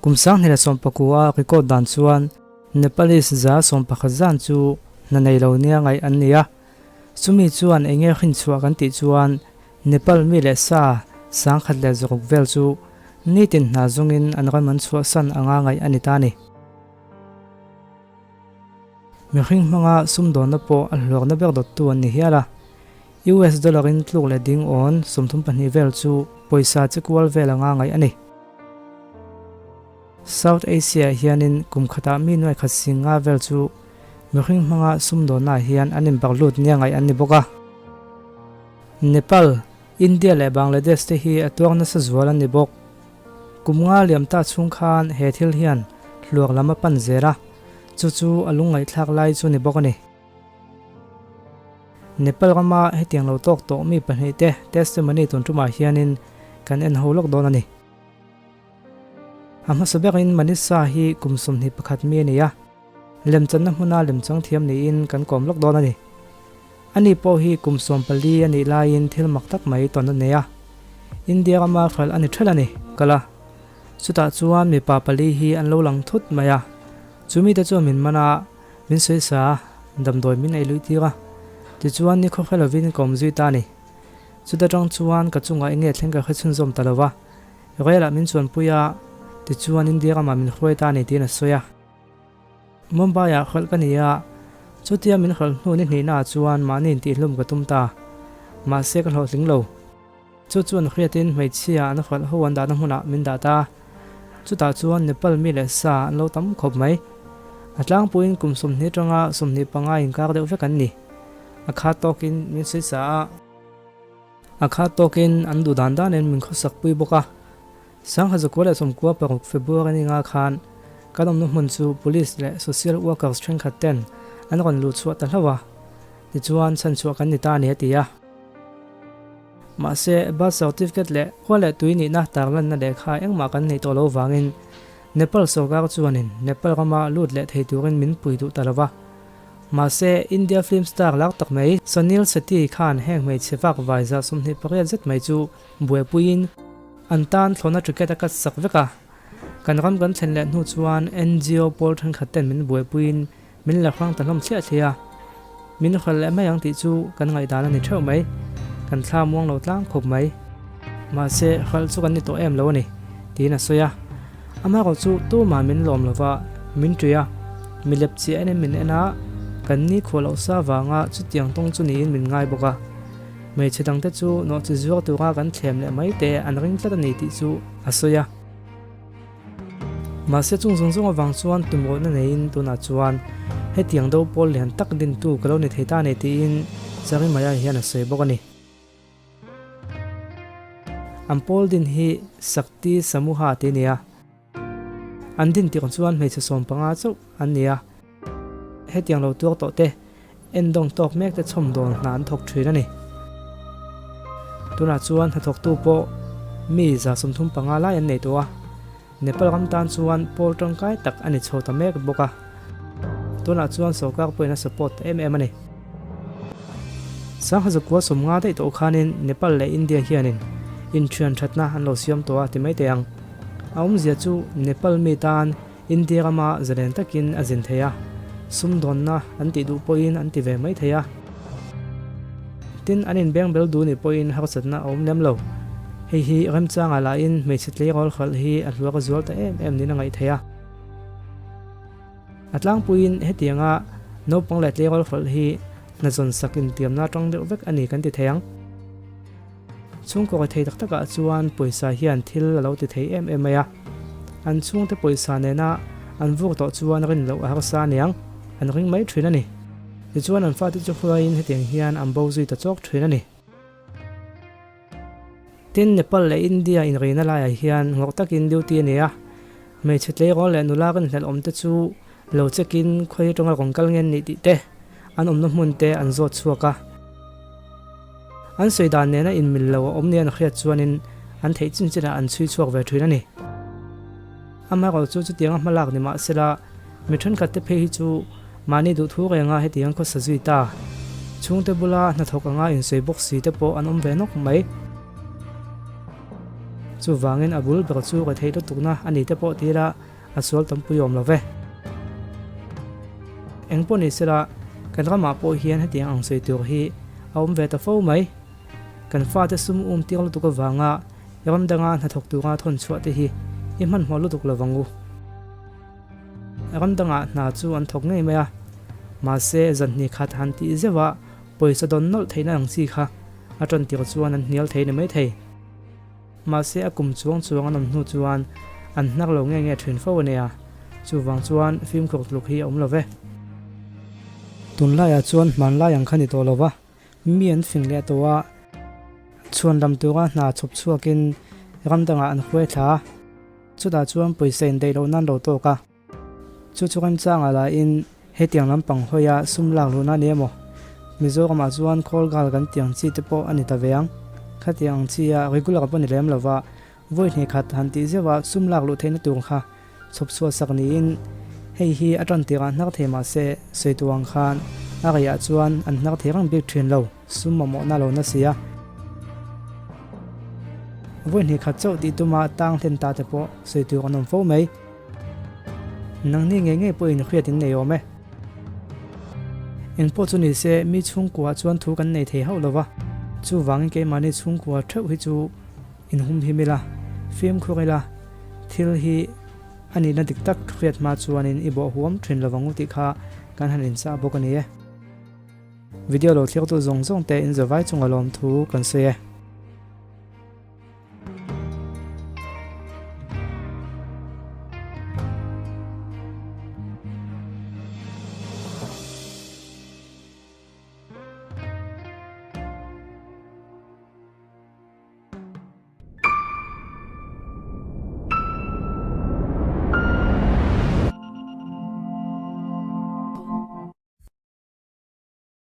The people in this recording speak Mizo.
Kum 2019 a record dan chuan Nepalese 11% zan chu hna nei lo nia ngaih an ni a. Chumi chuan eng nge hrinchhuah kan tih chuan Nepal mi leh sa 1,100 vel chu nitin hna zungin an ram an chhuahsan anga ngaih a ni ta a ni. Mihring hmanga sumdawnna pawh a hluakna ber dawttu an ni hial a. US dollar in tluk leh ding awn 32 vel chu pawisa che kual vel anga ngaih a ni. South Asia hianin kum khatah mi nuai khat sing nga vel chu mihring hmanga sumdawnnaah hian an inbak lut nia ngaih an ni bawk a. Nepal, India leh Bangladesh te hi a tuak nasa zual an ni bawk. Kum nga liam ta chhung khan he thil hian hluak lam a pan zel a, chu chu a lungngaihthlak lai chu ni bawk a ni. Nepal rama hetiang lo tawk tawh mi pahnih te testimony tun tumah hianin kan en ho lawk dawn a ni. A hmasa berin Manisa hi kum 21 mi a ni a, lemchanna hmuna lemchang thiam niin kan kawm lawk dawn a ni. Ani pawh hi kum 14 a nih laiin thil mak tak mai tawn a nei a, India rama hralh a ni ṭhelh a ni, kal a. Chutah chuan mipa pali hi an lo lang thut mai a, chu mite chuan min man a, min sawisa a, damdawi min ei luih tir a, tichuan ni khawhre lovin ka awm zui ta a ni. Chuta ṭang chuan ka chungah eng nge thleng ka hre chhunzawm ta lo va. Rel ah min chuanpui a, tichuan India ramah min hruai ta a ni tiin a sawi a. Mumbai ah hralh ka ni a, chutia min hralh hnu ni hnihna ah chuan mahni intihhlum ka tum ta. Mahse ka hlawhtling lo. Chu chuan hriatin hmeichhia an hralh ho an dahna hmunah min dah ta. Chutah chuan Nepal mi leh sa an lo tam khawp mai. A tlangpuiin kum 20 atanga 25 inkar deuh vek an ni. A khat tawkin min sawi sa a. A khat tawkin an duh dan danin min khawsak pui bawk a. 1996 February ni nga khan kan awmna hmun chu Police leh Social Workers thenkhat ten an rawn luh chhuah ta hlauh a, tichuan chhanchhuah kan ni ta a ni a ti a. Mahse, birth certificate leh khua leh tui nihna tarlanna lehkha engmah kan neih tawh lo vangin Nepal sorkar chuanin Nepal rama lut leh thei turin min pui duh ta lo va. Mahse, India film star lak tak mai Sunil Shetty khan heng hmeichhe vak vai 28 zet mai chu buaipuiin an tan thlawhna ticket a cut sak vek a. Kan ram kan thlen leh hnu chuan NGO pawl thenkhat ten min buaipuiin min la hrang ta hlawm thliah thliah a. Min hralh leh mai ang tih chu kan ngaihdan a ni theuh mai. Kan thla muang lo tlang khawp mai. Mahse, hralh chu kan ni tawh em lo a ni, tiin a sawi a. Amaherawh chu tumah min lawm lova min ṭui a, mi lep chiah enin min en a, kan ni khuah loh sa vanga chutiang tawng chu niin min ngai bawk a. Hmeichhe dangte chu nawhchi zuar tura kan thlem leh mai te an ring tlat a ni tih chu a sawi a. Mahse chung zawng zawng avang chuan tumruahna neiin tunah chuan hetiang do pawl lian tak dintu ka lo ni thei ta a ni tiin Charimaya hian a sawi bawk a ni. An pawl din hi Sakti Samuha tih a ni a, an din tirh chuan hmeichhe 15 chauh an ni a, hetiang lo tuar tawh te endawng tawk mek te chhawmdawn hna an thawk thin a ni. Tunah chuan hnathawktu pawh mi 35 lai an nei tawh a, Nepal ram tan chuan pawl tangkai tak a ni chho ta mek bawk a, tunah chuan sorkar pawhin a support ta em em a ni. 1950 daih tawh khanin Nepal leh India hianin inthian thatna an lo siam tawh a ti mai teh ang. A awmzia chu Nepal mi tan India rama zalen takin a zin thei a, sumdawnna an tih duh pawhin an ti ve mai thei a. Tin, an inbeng bel duh nih pawhin harsatna a awm lem lo. Hei hi remchangah lahin hmeichhe tleirawl hralh hi a hluak a zual ta em em niin a ngaih theih a. A tlangpuiin hetianga naupang leh tleirawl hralh hi hnazawn sak intiamna atang deuh vek a ni kan ti thei ang. Chhungkaw rethei tak takah chuan pawisa hian thil a lo ti thei em em mai a. An chhungte pawisa nena an vur tawh chuan rin loh a harsa aniang, an ring mai thin a ni. Tichuan an fate chu hruaiin hetiang hian an bo zui ta chawk thin a ni. Tin, Nepal leh India inrina laiah hian ngawrh takin duty a ni a. Hmeichhe tleirawl leh nula rinhlelh awmte chu lo check-in khawi atanga rawn kal nge an nih tih te, an awmna hmun te an zawt chhuak a. An sawi dan nena inmil lo a awm nia an hriat chuanin an theih chin chinah an chhui chhuak ve thin a ni. Amaherawhchu chu chutianga hma lak ni mah sela, mi thenkhat te phei hi chu mahni duhthu renga hetiang khawsa zui ta. Chhungte bula hnathawk anga insawi bawk si te pawh an awm ve nawk mai. Chuvangin a bul ber chu ka theih lutukna a ni te pawh ti ila a sual tampui awm lo ve. Eng pawh ni sela, kan ramah pawh hian hetiang ang sawi tur hi a awm ve ta fo mai. Kan fate sum um tir lutuk avanga ram danga hnathawk tura thawn chhuah te hi i hmanhmawh lutuk lo vang u. Ram dangah hna chu an thawk ngei mai a, mahse zan hnih khat han tih zeuh a pawisa dawn nawlh theihna ang chi kha a tan tir chuan an hnial thei ni mai thei. Mahse a kum chuang chuang an awm hnu chuan an hnar lo nge nge thin fo a nia, chuvang chuan fimkhur tluk hi a awm lo ve. Tunlaiah chuan hmanlai ang kha ni tawh lo va, mi an fing leh tawh a, chhuan lam tura hna chhawp chhuakin ram dangah an hruai thla a, chutah chuan pawisa indaih loh nan lo tawk a. Chu chu remchangah lahin hetiang lampang hawia sum lak luhna a ni emaw? Mizoramah chuan call girl kan tih ang chi te pawh a ni ta ve ang. Khatiang ang chi a regular pawh ni lem lova vawi hnih khat han tih zeuh a sum lak luh theihna tur kha chhawp chhuah sak niin hei hi a tan tirah hnar thei mah se sawi tur ang khan a reiah chuan an hnar thei reng bik thin lo sum mamawhna lo na si a. Vawi hnih khat chauh tih tuma tang hlen ta te pawh sawi tur an awm fo mai. Nangni ngei ngei pawhin hriat in nei awm e. Engpawh chu ni se, mi chhungkua chuan thu kan nei thei hauh lo va, chuvangin keimahni chhungkua theuh hi chu inhumhim ila, fimkhur ila, thil hi a nihna dik tak hriat hma chuanin i bawh huam thin lo vang u tih kha kan han inchah bawk a ni e. Video lo thlir tu zawng zawng te in zavai chunga lawmthu kan sawi e.